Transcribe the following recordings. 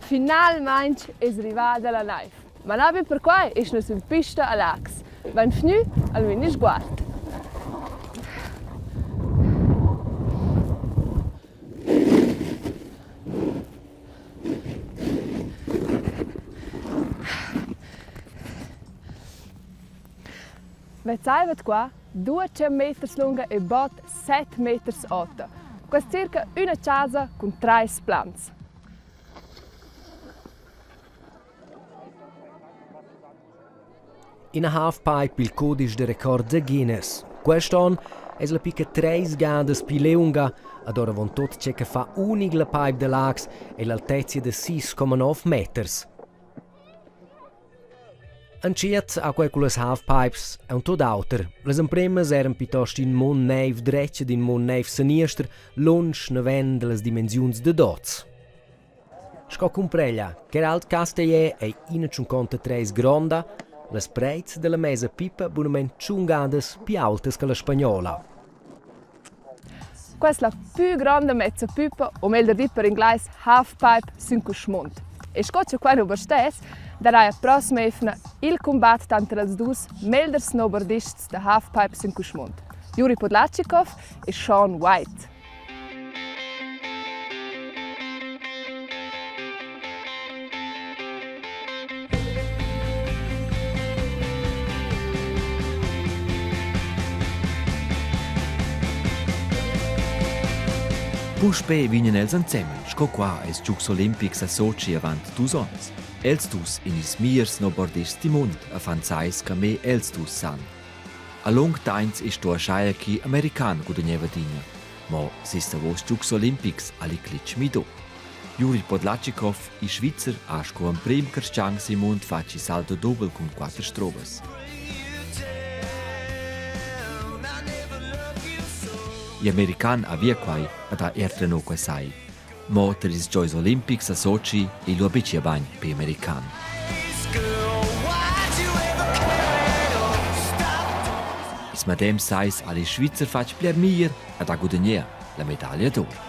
Finalmaing es rivada la naiv. Ma na be perquai eschna sün pista a Laax. Bainvgnü al Minisguard. Vezzaivat qua 200 meters lunga e bod 7 meters ota. Quai es circa üna chasa cun trais plans. Ina halfpipe il cudisch da record da Guinness. Quest onn es la picca treis gadas pli liunga ad oravontut tge che fa unic la pipe da Laax è l'altezia da 6,9 meters. Entschiet ha quei cullas halfpipes aunc tut auter. Las empremas eran plitost in mund neiv dretg ed in mund neiv seniester, lunsch naven dallas dimensiuns dad oz. Sco cumpreglia ch'era Castellet ei ina tschunconta treis gronda, las preits dalla mesa pipa bunamein tschun gadas pli aultas che la spagnola. Questa es la pü gronda mezza püpa, o meglder dit per inglais halfpipe sün quist muond. E sco cha quai nu bastess, darai a prossima eivna il cumbat tanter els dus meglers snowboardists da halfpipe sün quist muond, Juri Podlatschikow e Shaun White. Puspei vegnan els ensemen, sco qua els giugs olimpics a Sochi avant dus onns. Els dus in ils mirs snowboardists di mund a fan sais che me els dus san. A lung tains è sto ascheia chi american gudagneva adina, mo ses davos giugs olimpics ha il cletg midò. Juri Podlatschikow, il Svizzer, ha sco emprim carstgaun sin mund fatg il salto dubel cun quatter strobas. Il american havia quai ed ha er trenò quai sai. Mo tar ils giogs olimpics a Sochi ei lu buca bagn per american. Ils medems sais ha il Svizzer fatg bler meglier ed ha gudagnà la medaglia d'or.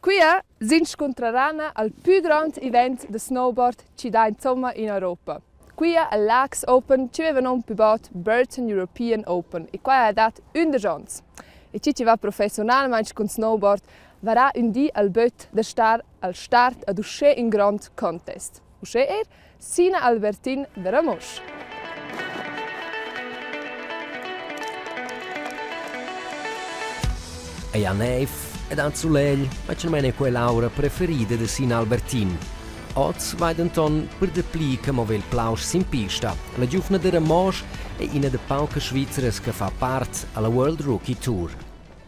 Quia s'inscuntrarana al pü grond event da snowboard chi dà insomma in Europa. Quia al Laax Open chi vaiva nom pü bod Burton European Open e quai ha dat ündesch ons. E chi chi va professiunalmaing cun snowboard varà ün di al böt da star al start ad uschè ün grond contest. Uschè eir Sina Albertin da Ramosch. Ei ha neiv ed han sulegl, ma tschelmein ei quell'aura preferida da Sina Albertin. Oz vai denton per dapli che mover il plausch sin pista. La giuvna da Ramosch ei ina da paucas Svizras che fa part alla World Rookie Tour.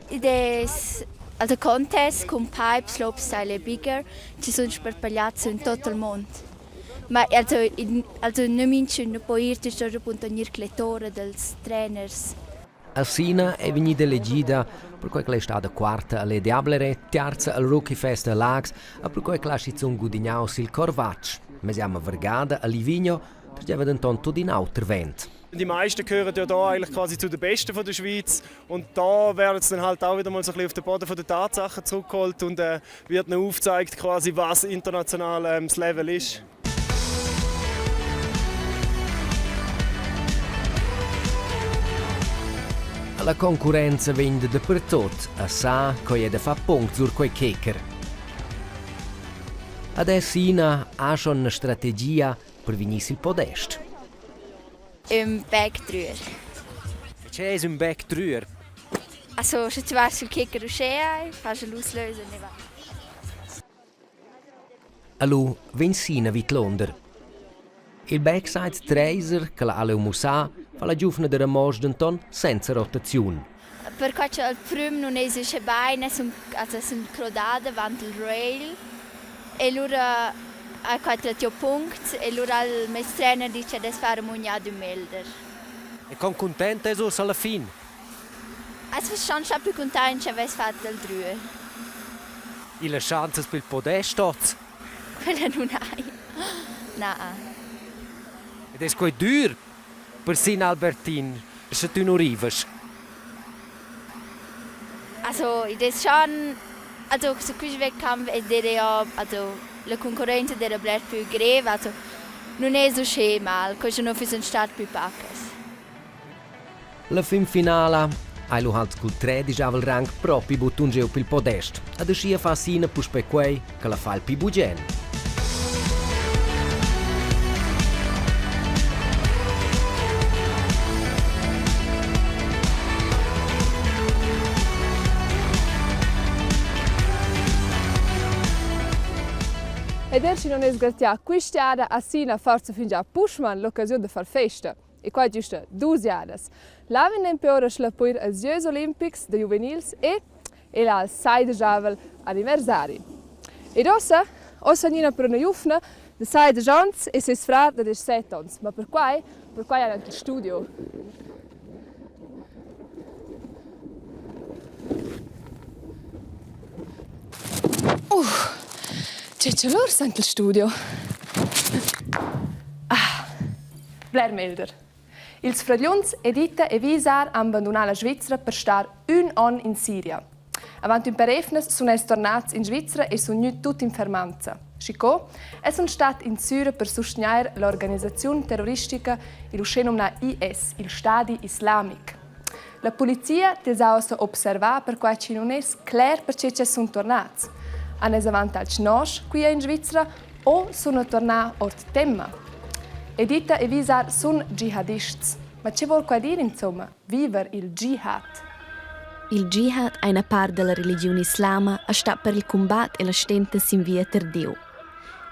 Id es also contest cun pipe, slopestyle e big air chi sun sparpagliats sün tuot il muond. Ma also in also nö minchün nu po ir, tü stost appunto gnir clettora dals treners. A Sina è vegnida elegida perquai ch'ella è stada quarta alle Diablere, terza al Rookie Fest a Laax e perquai ch'ella ha schizun gudignau sil Corvatsch. Mesiama vargada a Livigno tergeva denton tut in auter vent. Die meisten gehören ja da eigentlich quasi zu den Besten von der Schweiz und da werden sie dann halt auch wieder mal so ein bisschen auf den Boden von der Tatsachen zurückgeholt und äh, wird ihnen aufgezeigt, quasi, was international ähm, das Level ist. La concurrenza vegn dapertut a sa co è da far punct sur quei checker. Adesso Ina ha schon una strategia per vegnir sil podest. Ün Bergdrüer. Che es ün Bergdrüer? Also, sche tu vas sul kicker uschea, fas l'auslösen e va. Allo vegn Sina vidlonder. Il backside tracer che la ha leu mussà fa la giuvna da Ramosch denton senza rotaziun. Perquai cha al prüm nun es uschè bain e sun also sun crodada davant il rail e lura ha quai trat giò puncts e lura ha'l meis trainer dit cha dess far amo gnà ün melder. E con cuntenta es ussa alla fin? As faschan scha plü cuntaint scha vess fat il drüer. Illa schanzas pel podest hoz? Quella nun hai. Na. Ed es quai dür per Sina Albertin? sche tü nu rivas. Also id es schon also su quist wettkampf es d'eira also la concurrenza d'eira bler pü greiva, also nun es uschè mal, co scha nu füssan stat pü pacas. La fin finala hai lu halt cul tredisch-avel rang propi buttun giu pil podest. Ed aschia fa Sina puspei quei ch'ella fa il pli bugen. Ed er schi non es gratià quist'jada ha Sina forsa fingià puschman l'occasiun da far festa. E quai giusta dus jadas. Là vegn nempe ora schlappuir als gieus olimpics da giuvenils e el ha il saidegiavel anniversari. Ed ossa, ossa gnina per üna giuvna da saidesch ons e seis frar da 17 ons. Ma perquai, perquai han anche il studio. Che chalur sent il studio. Ah, bler meglder. Ils fragliuns Edita e Visar han bandunà la Svizra per star ün on in Siria. Avant ün pêr eivnas sun els tornats in Svizra e sun gnü tut in fermanza. Schi co? Els sun stat in Syria per sustgnair l'organisaziun terroristica il uschenumnà IS, il Stadi Islamic. La polizia tils ha ussa observà perquai chi nun es cler perche ch'els sun tornats. Han els avant alch nosch quia in Svizra o suna tornà ord temma? Edita e Visar sun dschihadists. Ma che vuol quai dir insomma, viver il dschihad? Il dschihad è ina part da la religiun islama e stat per il cumbat e la stenta sin via tar Dieu.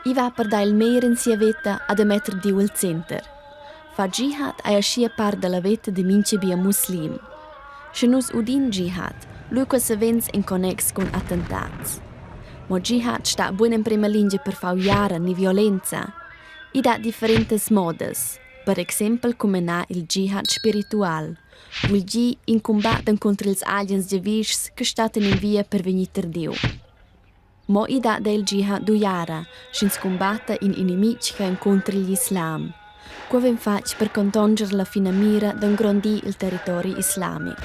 I va per dar il meglier en sia veta e da metter Dieu el center. Far dschihad ei aschia part dalla veta da mintga bia muslim. Sche nus udin dschihad, lu quei savens en connex cun attentats. Mo dschihad stat buc en emprema lingia per far uiara ni violenza. I dat differentas modas, per exempel cu menar il dschihad spiritual, vul dir in cumbat encunter ils agens giavischs che stattan en via per vegnir tardiu. Mo i dat el gia d'uiara, sch'ins cumbatta in inimitg che encunter igl islam. Quei vegn fatg per contonscher la finamira d'engrondir il territori islamic.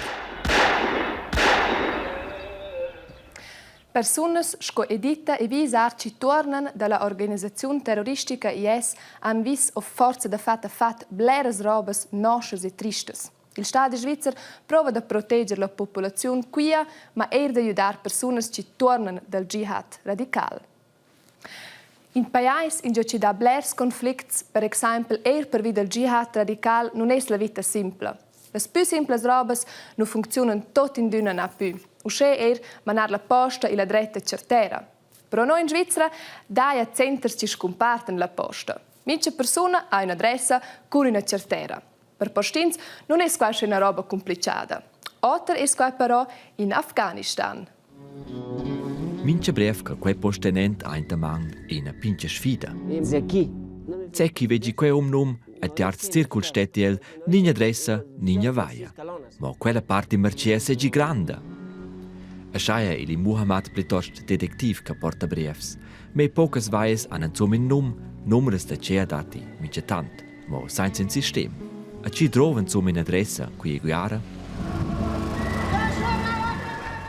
Persunas sco Edita e Visar chi tuornan da la organisaziun terroristica IS han vis o forsa dafatta fat bleras robas noschas e tristas. Il stadi svizzer prova da proteger la populaziun quia, ma eir da güdar persunas chi tuornan dal dschihad radical. In pajais ingio chi dà blers conflicts, per exaimpel eir pervi dal dschihad radical, nun es la vita simpla. Las pü simplas robas nu funcziunan tuot in d'üna na pü. Uschè eir manar la posta illa dretta chartera. Però no in Svizra daja centers chi scumpartan la posta. Mincha persuna ha ün'adressa cun üna chartera. Per postins nun es quai üna roba cumplichada. Oter es quai però in Afghanistan. Mincha brev che quei postenent ha enta man è ina pintga sfida. Zecchi vegi quei um num e tiarz circul stetti el nigna adressa, nigna vaia. Mo quella part in mercier seigi granda. Aschia ei il Muhammad plitost detectiv che porta brevs. Mei pocas vaias han insumma in num, numras da tgea datti mintgatant. Mo senza in sistem. A chi drova insumma in'adressa qui e guiara?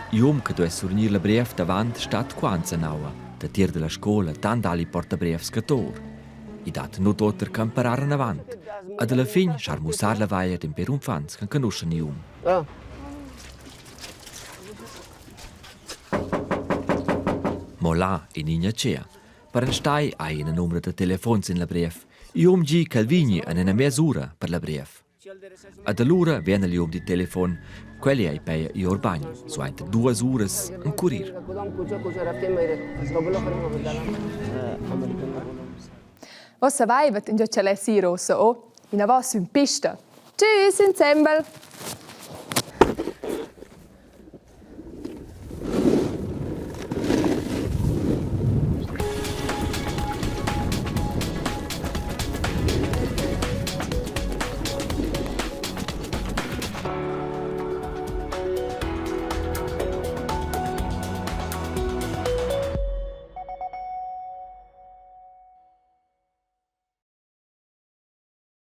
Igl um che duess surgnir la brev davant stat qua enzanaua, datier dalla scola tant ali portabrevs che tor. I dat nuot oter che emparar anavant. Ad alla fin schar mussar la vaia ad in per unfants che conoschan igl um. Mo là in igna tgea. Per enstagl hai ina numra da telefon sin la brev. Igl um gi ch'el vegni en ina mes'ura per la brev. Ed allura vegn igl um dil telefon. Quel ei peia igl urbagn, suenter duas uras en curir. Vos savaivat ingio ch'el es ir uossa, o? Inavos sün pista. Tschüss insembel!